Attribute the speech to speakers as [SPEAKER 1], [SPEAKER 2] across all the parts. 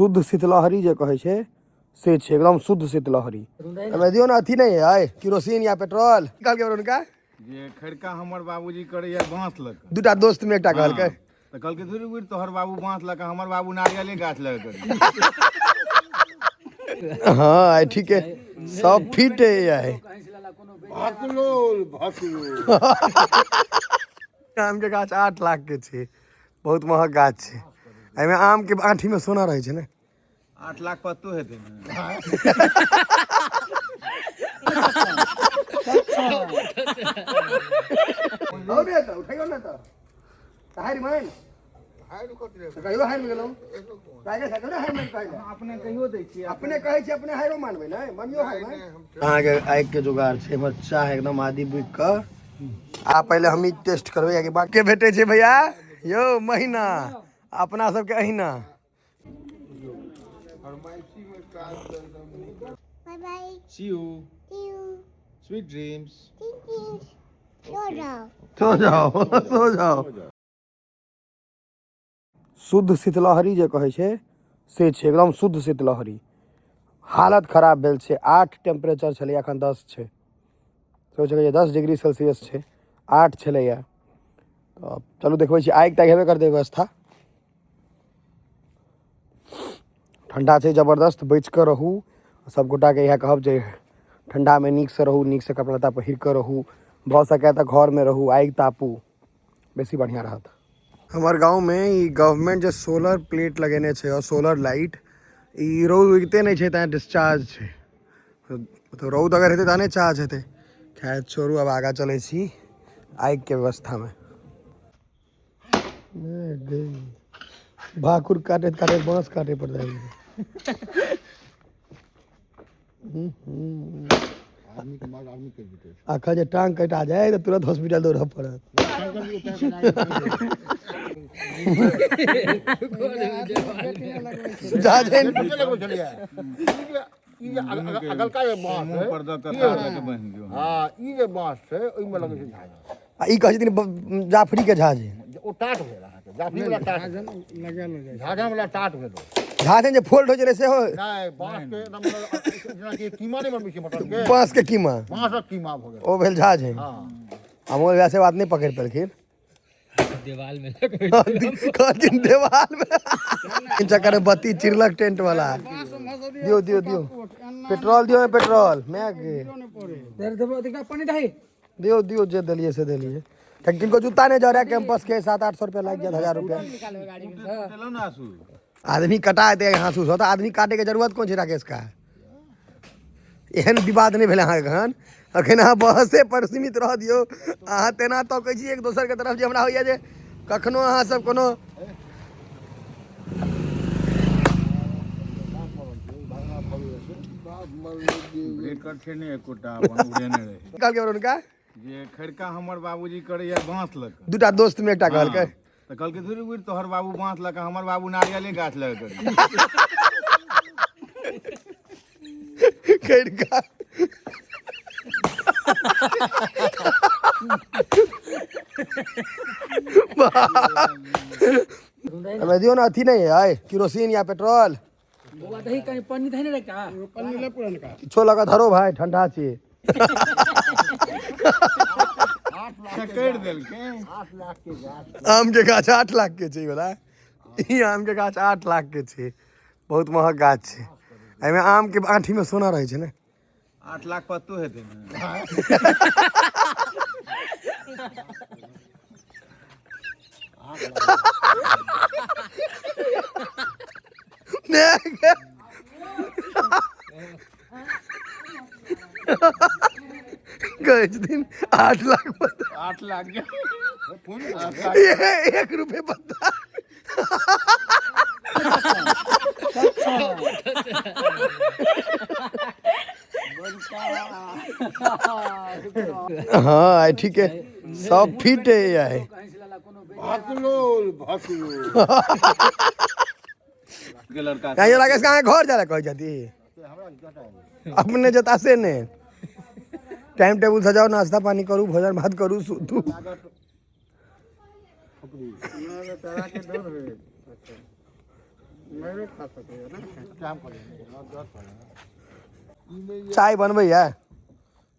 [SPEAKER 1] शुद्ध शीतलहरी जे कहै छै से छै, एकदम शुद्ध शीतलहरी। एहिमे दियौ ने, अथी नहि है किरोसिन या पेट्रोल। कहलकै हुनका
[SPEAKER 2] जे खड़का हमर बाबूजी करैया बाँस लऽ कऽ।
[SPEAKER 1] दूटा दोस्त में एकटा कहलकै।
[SPEAKER 2] तऽ कहलकै धुर बुढ़, तोहर बाबू बाँस लऽ कऽ, हमर बाबू नारियले गाछ लऽ कऽ।
[SPEAKER 1] हाँ, आइ ठीक है, सब फिट है आइ।
[SPEAKER 2] भकलोल भकलोल।
[SPEAKER 1] आम के गाछ 8 लाख के छै, बहुत महग गाछ छै। एहिमे आम के आँठी में सोना रहै छै ने।
[SPEAKER 2] 8 लाख पत्तो हेतै ने।
[SPEAKER 1] ने तऽ उठैयौ ने तऽ हारि मान कहियो हारि गेलहुँ,
[SPEAKER 2] अपने कहियो दै छियै,
[SPEAKER 1] अपने कहै छियै, अपने हारो मानबै ने, मानियो हारि मान। अहाँके आगि के जोगाड़ छै, एम्हर चाह एकदम आदि बुकि कऽ। आ पहिले हम ई टेस्ट करबै, कियाकि बाकी भेटै छै भैया यौ महीना अपना सबके अहिना।
[SPEAKER 3] Bye bye.
[SPEAKER 2] See you.
[SPEAKER 3] See you.
[SPEAKER 2] Sweet dreams.
[SPEAKER 3] Thank you. सो जाओ।
[SPEAKER 1] सो जाओ, सो जाओ। शुद्ध शीतलहरी जे कहै छै से छै, एकदम शुद्ध शीतलहरी। हालत खराब भेल छै। 8 टेम्परेचर छलैए, एखन 10 छै। सोचि सकै छियै 10 डिग्री सेल्सियस छै, 8 छलैए। तऽ चलू देखबै छी, आगि तागि हेबे करतै व्यवस्था। ठण्डा छै जबरदस्त, बचि कऽ रहू। सबगोटाके इएह कहब जे ठण्डामे नीकसँ रहू, नीकसँ कपड़ा लत्ता पहिर कऽ रहू, भऽ सकै तऽ घरमे रहू, आगि तापू, बेसी बढ़िआँ रहत। हमर गाँवमे ई गवर्नमेंट जे सोलर प्लेट लगेने छै और सोलर लाइट, ई रौद उगिते नहि छै तैं डिस्चार्ज छै। मतलब रौद अगर हेतै तहने चार्ज हेतै। खैर छोड़ू, आब आगाँ चलै छी आगिके व्यवस्थामे। भाकुर काटैत काटैत बाँस काटे पर जाइ। अखन जे टांग कटा जाय तऽ तुरंत हॉस्पिटल दौड़ऽ पड़त। जा जाइन।
[SPEAKER 4] अगलका जे बाँस
[SPEAKER 2] मुँह पर दऽ कऽ तार लऽ कऽ बान्हि दियौ।
[SPEAKER 4] हँ, ई जे बाँस छै ओहिमे लगै छै झाँझ।
[SPEAKER 1] आ ई कहै छथिन जाफरी के झाँझ।
[SPEAKER 4] ओ टाट भेल अहाँके, जाफरी वाला टाट, झाँझन वाला टाट भेल।
[SPEAKER 1] झाँझन जे फोल्ड होइ छलै सेहो
[SPEAKER 4] नहि, बाँस के एकदम जेनाकि कीमा नहि बनबै छै मटन के,
[SPEAKER 1] बाँस के कीमा,
[SPEAKER 4] बाँसक कीमा भऽ गेल,
[SPEAKER 1] ओ भेल झाँझ।
[SPEAKER 4] हँ,
[SPEAKER 1] अमोल वैसे बात नहि पकड़ि पेलखिन।
[SPEAKER 5] देवाल में
[SPEAKER 1] कहलखिन देवाल में चक्कर में बत्ती चिरलक टेंट वाला। दियो दियो दियो पेट्रोल दियो, पेट्रोल मैं दियो दियो, जे देलिए से देलिए। किनको जूता नहीं जा रहा है कैंपस के, 700-800 रुपया लाग जात, 1000 रुपया। आदमी कटा दे हाँसू से, तऽ आदमी काटे के जरूरत कोन छै राकेश का? एहन विवाद नहि भेल अहाँके एखन, अखन अहाँ बहसे पर सीमित रह दियौ। अहाँ तेना तकै छी एक दोसर के तरफ जे हमरा होइया जे कखनो अहाँ सब कोनो
[SPEAKER 2] ब्रेकर छै ने एकोटा अपन उड़ेने रहै।
[SPEAKER 1] कहलकै हुनका
[SPEAKER 2] जे खड़का हमर बाबूजी करैया बाँस लऽ कऽ।
[SPEAKER 1] दूटा दोस्त में एकटा कहलकै।
[SPEAKER 2] तऽ कहलकै धुर बुढ़, तोहर बाबू बाँस लऽ कऽ, हमर बाबू नारियले गाछ लऽ कऽ।
[SPEAKER 1] खड़का हमें दियो ना, अथी नहीं है किरोसिन या पेट्रोल।
[SPEAKER 5] कहीं पन्नी था नहीं रखा,
[SPEAKER 1] किछो लगा धरो भाई, ठंडा छी।
[SPEAKER 2] करि देलकै।
[SPEAKER 1] आम के गाछ 8 लाख के छै वाला। ई आम के गाछ 8 लाख के छै, बहुत महग गाछ छै। एहिमे आम के आँठी में सोना रहै छै ने।
[SPEAKER 2] 8 लाख पत्तो हेतै ने।
[SPEAKER 1] कहै छथिन 8 लाख पत्ता।
[SPEAKER 2] 8 लाख
[SPEAKER 1] 1 रुपये पत्ता। हाँ आइ ठीक है, सब फिट है आइ।
[SPEAKER 4] भकलोल भकलोल।
[SPEAKER 2] लड़का
[SPEAKER 1] कहियो राकेश कहाँ घर जाला कहै छथि, अपने जता से ने टाइम टेबुल सजाओ, नाश्ता पानी करू, भोजन भात करू, सुतू। चाय बनबैया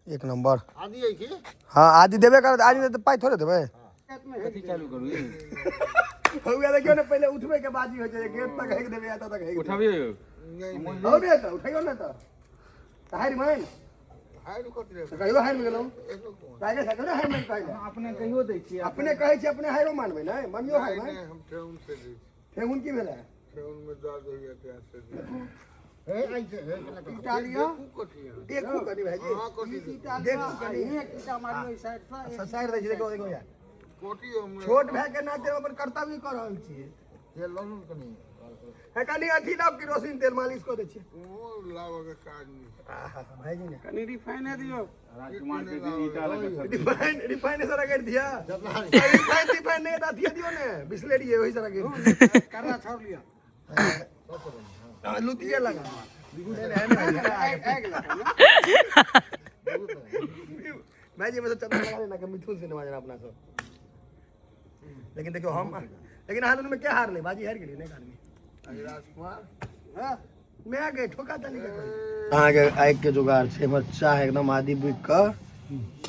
[SPEAKER 1] एक नंबर।
[SPEAKER 4] आदि है की?
[SPEAKER 1] हाँ आदि देबे करत, आदि देते पाइ थोड़े देबै।
[SPEAKER 2] कथी चालू करू ई?
[SPEAKER 1] हौआ देखियौ ने, पहिले उठबै के बाजी होइ छै, गेट तक हेक देबै, एतऽ तक हेक देबै।
[SPEAKER 2] उठाबियौ।
[SPEAKER 1] हौ ने तऽ उठैयौ ने तऽ हारि मानि तऽ कहियो हारि गेलहुँ, काहे से ने हारि मानि कहै।
[SPEAKER 2] अपने कहियो दै छियै।
[SPEAKER 1] अपने कहै छी, अपने हारो मानबै ने, मानियो हारि मानि।
[SPEAKER 6] हम ठेहुन से दै छी।
[SPEAKER 1] ठेहुन की भेलै?
[SPEAKER 6] ठेहुन में दर्द होइया तें से दै छी।
[SPEAKER 4] हे ऐसे हे केना करू?
[SPEAKER 1] ईटा लिअ,
[SPEAKER 6] देखू कथी अहाँ।
[SPEAKER 1] देखू कनि भाईजी,
[SPEAKER 6] अहाँ कथी देखू?
[SPEAKER 1] देखू कनि।
[SPEAKER 5] एक ईटा मारियो साइड से।
[SPEAKER 1] ससारि दै छी, देखो देखो यार।
[SPEAKER 6] कोटी हमरा
[SPEAKER 1] छोट भाय के नाते हम अपन कर्तव्य कऽ रहल छियै।
[SPEAKER 4] तेल लऽ लू ने कनि।
[SPEAKER 1] हे कनि अथी लाउ, किरोसिन तेल मालिश कऽ दै छियै।
[SPEAKER 6] ओ लाबऽ के काज नहि।
[SPEAKER 1] आहा भाईजी ने
[SPEAKER 2] कनि रिफाइने दियौ। राजकुमार के दिन ईटा लऽ कऽ
[SPEAKER 1] रिफाइन रिफाइन से रगड़ि दिअ। रिफाइन रिफाइन नहि तऽ अथिए दियौ ने, बिसलेरिए ओहि से रगड़ि दियौ।
[SPEAKER 5] करना छोड़ लिया।
[SPEAKER 1] हाँ, लुतिए लगा। भाईजी में चंदा लगा लेना के मिथुन सिनेमा जना अपना सब। लेकिन देखियो हम, लेकिन अहाँ दुनू में के हारले? बाजी हारि गेलियै ने एक आदमी।
[SPEAKER 6] राजकुमार
[SPEAKER 1] हाँ, मैं गए ठोका ताली के कोई। अहाँके आगि के जुगाड़ छै, एम्हर चाह एकदम आदि बुकि कऽ,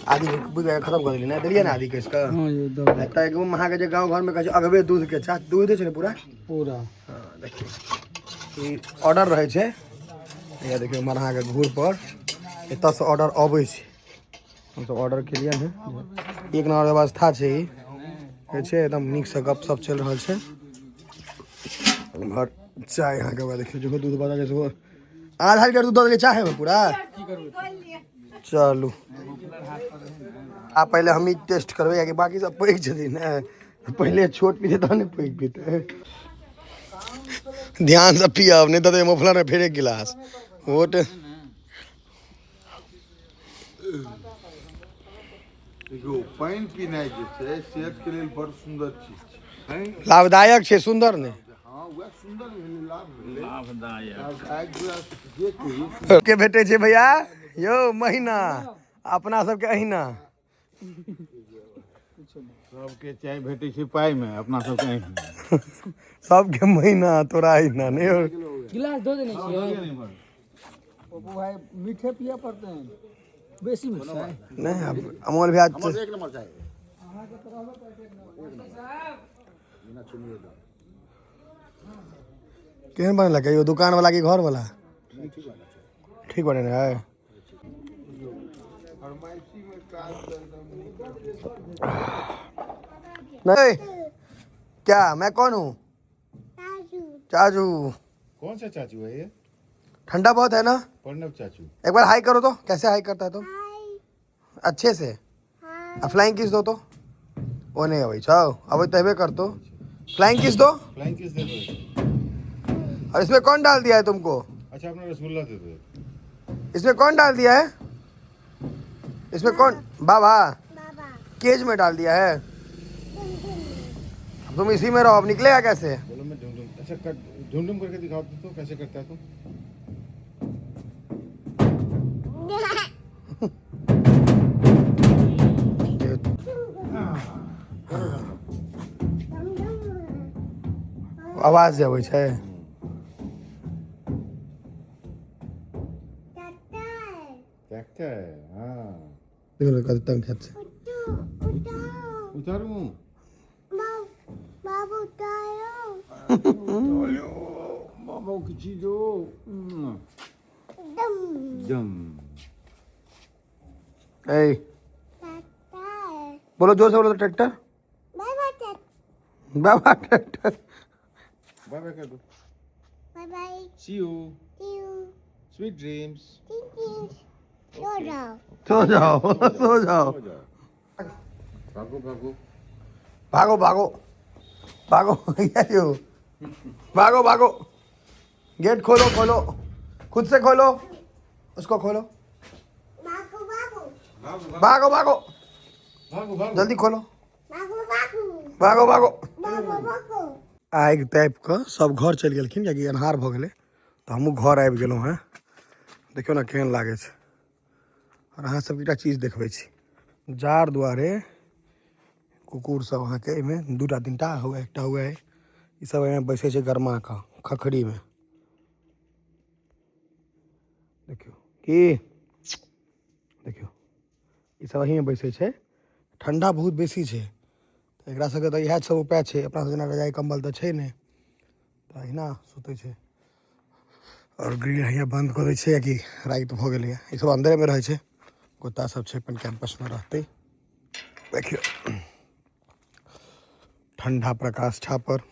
[SPEAKER 1] आदि बुकि कऽ खतम कऽ देलियै ने, देलियै ने आदि कसि कऽ।
[SPEAKER 5] हां ये दो।
[SPEAKER 1] एतऽ एकदम अहाँके जे गाँव घरमे कहै छै अगबे दूध के चाह, दूध दै छै ने पूरा?
[SPEAKER 5] पूरा।
[SPEAKER 1] हाँ, देखियौ ई ऑर्डर रहै छै। इएह देखियौ एम्हर अहाँके घूर पर एतऽसँ ऑर्डर अबै छै। हमसब ऑर्डर केलियै हँ, एक नम्बर व्यवस्था छै ई होइ छै, एकदम नीकसँ गपशप चलि रहल छै। एम्हर चाय अहाँके वएह देखियौ, जेहो दूध बचल छै सेहो आधा लीटर दूध दऽ देलियै चायमे पूरा। चलू आ पहिले हमही टेस्ट करबै, कियाकि बाकी सब पैघ छथिन ने, पहिले छोट पीतै तहन ने पैघ पीतै। ध्यान से पियब, नहि तऽ मफलर में फेर एक गिलास वोट।
[SPEAKER 6] देखियौ पानि पीनाइ जे छै सेहत के लेल बड़ सुन्दर चीज छै।
[SPEAKER 1] लाभदायक छै, सुन्दर नहि।
[SPEAKER 6] हँ वएह सुन्दर भेलै, लाभ भेलै।
[SPEAKER 2] लाभदायक।
[SPEAKER 6] लाभदायक जे कहियौ।
[SPEAKER 1] के भेटै छै भैया यौ महीना, अपना सबके अहिना।
[SPEAKER 2] सबके चाय भेटै छै पाइ मे, अपना सबके अहिना।
[SPEAKER 1] सबके महीना तोरा अहिना नहि हो।
[SPEAKER 5] गिलास दो देने छियै। पप्पू भाई मीठे पिए पड़ते हैं, बेसी मीठा
[SPEAKER 1] नहीं अब अमोल भैया
[SPEAKER 4] हमर एक नंबर चाही। बिना चीनी दो।
[SPEAKER 1] केहन बनलक यौ, दुकान वाला की घर वाला? ठीक बने है।
[SPEAKER 6] फरमाइशी में काज तऽ एकदम नीक।
[SPEAKER 1] नहीं क्या मैं कौन हूँ?
[SPEAKER 3] चाचू।
[SPEAKER 1] चाचू।
[SPEAKER 2] कौन सा चाचू है ये?
[SPEAKER 1] ठंडा बहुत है ना?
[SPEAKER 2] प्रणव चाचू।
[SPEAKER 1] एक बार हाई करो तो, कैसे हाई करता है तुम?
[SPEAKER 3] हाय।
[SPEAKER 1] अच्छे से।
[SPEAKER 3] हाय।
[SPEAKER 1] फ्लाइंग किस दो तो ओ नहीं अबै छौ, अबै तो हेबे करतो। फ्लाइंग किस दो।
[SPEAKER 2] फ्लाइंग किस दे दो।
[SPEAKER 1] और इसमें कौन डाल दिया है तुमको?
[SPEAKER 2] अच्छा अपना रसगुल्ला दे दो।
[SPEAKER 1] इसमें कौन डाल दिया है? इसमें कौन? बाबा।
[SPEAKER 3] बाबा।
[SPEAKER 1] केज में डाल दिया है। अब तुम इसी में रहो, अब निकलेगा कैसे?
[SPEAKER 2] बोलो मैं ढूंढ ढूंढ, अच्छा कर, ढूंढ ढूंढ करके दिखाओ तो कैसे करता है तुम?
[SPEAKER 1] आवाज जे अबै छै।
[SPEAKER 2] ट्रैक्टर है। हाँ
[SPEAKER 1] देखो कत तंग खेत छै।
[SPEAKER 2] उतारू।
[SPEAKER 3] बाबू उतारो।
[SPEAKER 2] बाबू की चीज हो।
[SPEAKER 3] दम।
[SPEAKER 2] जम।
[SPEAKER 1] ए
[SPEAKER 3] ट्रैक्टर।
[SPEAKER 1] बोलो जोर से बोलो तो, ट्रैक्टर।
[SPEAKER 3] बाय बाय ट्रैक्टर।
[SPEAKER 1] बाबा ट्रैक्टर।
[SPEAKER 2] बाय बाय कर दो।
[SPEAKER 3] Bye bye.
[SPEAKER 2] See you.
[SPEAKER 3] See you.
[SPEAKER 2] Sweet dreams.
[SPEAKER 3] सो जाओ।
[SPEAKER 1] सो जाओ, सो जाओ।
[SPEAKER 2] भागो भागो।
[SPEAKER 1] भागो भागो भागो यो भागो भागो। गेट खोलो, खोलो खुद से खोलो, उसको खोलो।
[SPEAKER 3] भागो भागो।
[SPEAKER 1] भागो भागो।
[SPEAKER 2] भागो भागो।
[SPEAKER 1] जल्दी खोलो।
[SPEAKER 3] भागो भागो।
[SPEAKER 1] भागो भागो।
[SPEAKER 3] भागो भागो।
[SPEAKER 1] आगि तापि कऽ सब घर चलि गेलखिन, कियाकि अन्हार भऽ गेलै, तऽ हमहूँ घर आबि गेलहुँ हेँ। देखियौ ने केहन लागै छै। आओर अहाँ सबके एकटा चीज देखबै छी, जाड़ दुआरे कुकुर सब अहाँके एहिमे दूटा तीनटा हुए, एकटा हुए, ई सब एहिमे बैसै छै गरमा कऽ। खखड़ीमे। देखियौ की देखियौ, ई सब एहिमे बैसै छै। ठंडा बहुत बेसी छै तऽ एकरा सबके तऽ इएह सब उपाय छै। अपना सब जेना रजाइ कम्बल तऽ छै नहि, तऽ अहिना सुतै छै। आओर ग्रिल हैया बन्द कऽ दै छै, कि राति भऽ गेलैए। ई सब अन्दरेमे रहै छै, कुत्ता सब छै अपन कैंपसमे रहतै। देखियौ ठंडा प्रकाश छापर।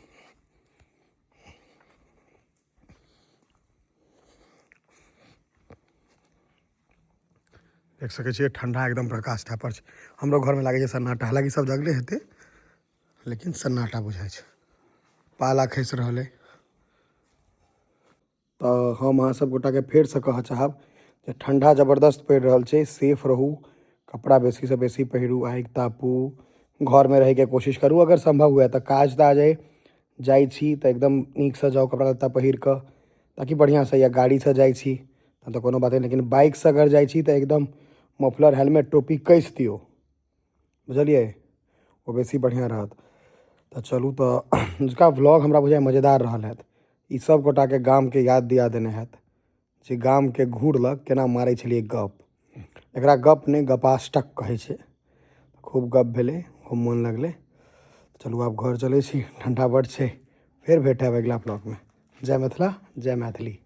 [SPEAKER 1] देख सकै छियै ठंडा एकदम प्रकाश छापर छै। हमरो घरमे लागै छै सन्नाटा, हालाँकि सब जगले हेतै लेकिन सन्नाटा बुझाइ छै। पाला खसि रहल अइ। तऽ हम अहाँ सब गोटाके फेरसँ कहऽ चाहब जे ठंडा जबरदस्त पड़ि रहल छै, सेफ रहू, कपड़ा बेसीसँ बेसी पहिरू, आगि तापू, घरमे रहैके कोशिश करू अगर सम्भव हुए तऽ। काज ताज अइ जाइ छी तऽ एकदम नीकसँ जाउ कपड़ा लत्ता पहिर कऽ ताकि बढ़िआँसँ, या गाड़ीसँ जाइ छी तहन तऽ कोनो बाते नहि, लेकिन बाइकसँ अगर जाइ छी तऽ एकदम मफलर हेलमेट टोपी कसि दियौ, बुझलियै, ओ बेसी बढ़िआँ रहत। तऽ चलू, तऽ अजुका व्लॉग हमरा बुझाइए मजेदार रहल हैत। ई सब गोटाके गामके याद दिया देने हैत जे गामके घूर लग केना मारै छलियै गप। एकरा गप नहि गपाष्टक कहै छै। खूब गप भेलै, खूब मोन लगलै। चलू आब घर चलै छी, ठंडा बड्ड छै। फेर भेट हैब अगिला ब्लॉगमे। जय मिथिला, जय मैथिली।